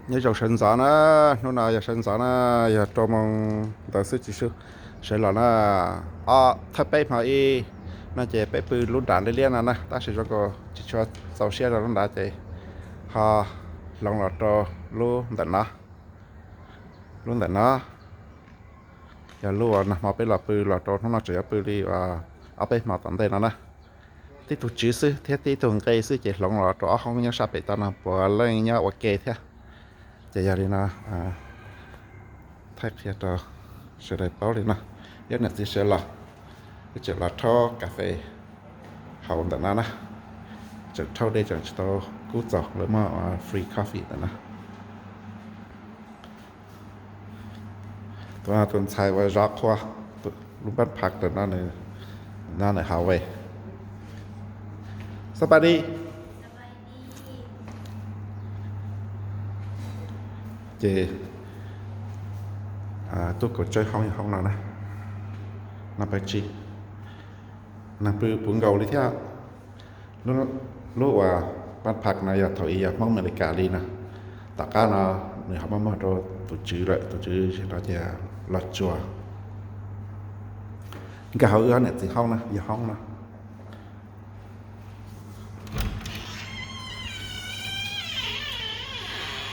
Nyob zoo sawv ntxov na, hnub no yog sawv ntxov na, yog rau moos ntawd xwb tsis sawv los na. Ob thawj peb hmo ib no ces peb pw lub nram liab liab no na, tab sis zoo nkaus tsis tshua txaus siab rau lub nrad ces ho hloov los rau lub ntawm no. Lub ntawm no yog lub uas nag hmo peb los pw los rau hnub no tseem yuav pw li ob peb hmo tom ntej no na. Tib tug tswv xwb thiab tib tug nqe xwb ces hloov los rau ob hoob nyob sab pem toj no puav leej nyob ua ke thiab. Ces yog li no thaij qhia rau sawv daws paub li no. Ib niam txiv sawv los, wb tseem los rhaub kas fes haus ntawm no na. Tseem rhaub dej tseem tsis tau kub txaus, lawv muaj free coffee ntawm no. Tus no tus ntxhais uas zov qhua, lub npab phav ntawm no nws, no nws hauv ve. Xab pas di. Ces tuaj kaum tsawg hoob yog hoob no na, no pab tsib, neeg pw puv nkaus li thiab. Lub uas npab phav no yog thaum ub yog Hmoob Amelikas li no. Tom qab no nws ho muab muag rau tus tswv lawm, tus tswv no ces Los Tsuas. Nkag hauv wb ob niam txiv hoob na, yog hoob no.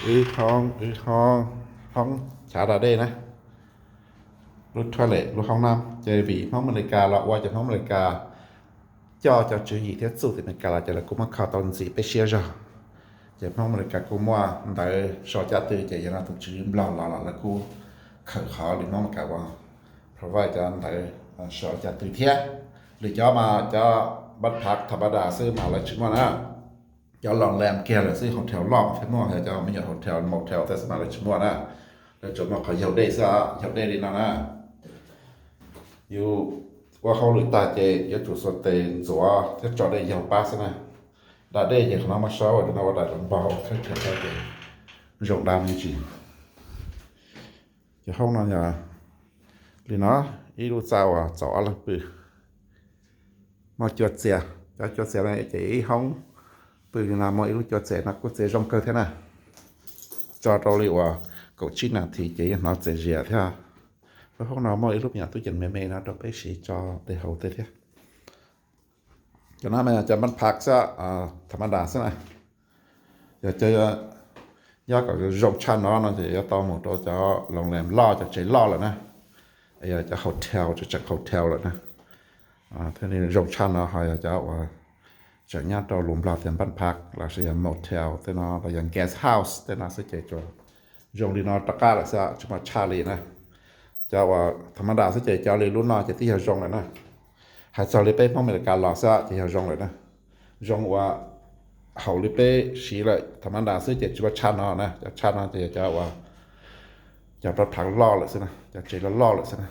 Wb hoob, wb hoob, hoob chav da dej na. Lub toilet, lub hoob no ces vim Hmoob Amelikas los ua ces Hmoob Amelikas coj cov tswv yim thiab txuj tim Amelikas los ces lawv kuj muab kho tau ntxiv peb siab zog. Ces Hmoob Amelikas kuj muaj ntawv so caj tw ces yog no tus tswv Nplog los los lawv kuj khawm qhov li Hmoob Amelikas uas provide cov ntawv so caj tw thiab. Lwm cov mas cov npab phav tha ma da xwb mas lawv tsis muaj na. Cov loos lees kiag lawm xwb, hotel loj mas thiaj muaj, yog cov me nyuam hotel motel tej xwb mas lawv tsis muaj na. Lawv tsuas muaj qhov yaug dej xwb, yaug dej li no na. Yus ua hauj lwm tag ces yuav tsum xuas tes ntxuav thiab tso dej yaug pab xwb na. Da dej ces qhov no muaj saub, ua no ua daim los npog ua khawb chaw ces zoo dab me ntsis. Ces hoob no yog li no, ib lub txaj uas txaus ob leeg pw. Muaj cua txias, cov cua txias no ces ib hoob pw li no muaj ib lub cua txias no kuj txias zoo kawg thiab na. Tso rau li uas kaum tsib nas this ces yeej hnov txias zias thiab. Lub hoob no muaj ib lub me nyuam tub ceev me me no rau peb siv tso tes haus tej thiab. Cov no mas yog cov npab phav xwb, tha ma da xwb na. Yog cov nyob kom zoo tshaj no no ces yuav tau mus rau cov loos lees loj, cov tsev loj lawm na. Yog cov hotel, tseem hotel lawm na. Thiaj li zoo tshaj no ho yog cov uas tseem nyob rau lus Nplog tias npab phav lossis yog motel tej no los yog guest house tej no xwb ces tsuas zoo li no rov qab lawm xwb, tsis muaj tshaj li na. Cov uas tha ma da xwb ces cov li lub no ces twb yog zoo lawm na. Hais txog li peb Hmoob Amelikas los xwb ces yog zoo lawm na. Zoo uas haum li peb siv lawm, tha ma da xwb ces tsis muaj tshaj no na. Cov tshaj no ces yog cov uas cov npab phav loj lawm xwb na, cov tsev loj loj lawm xwb na.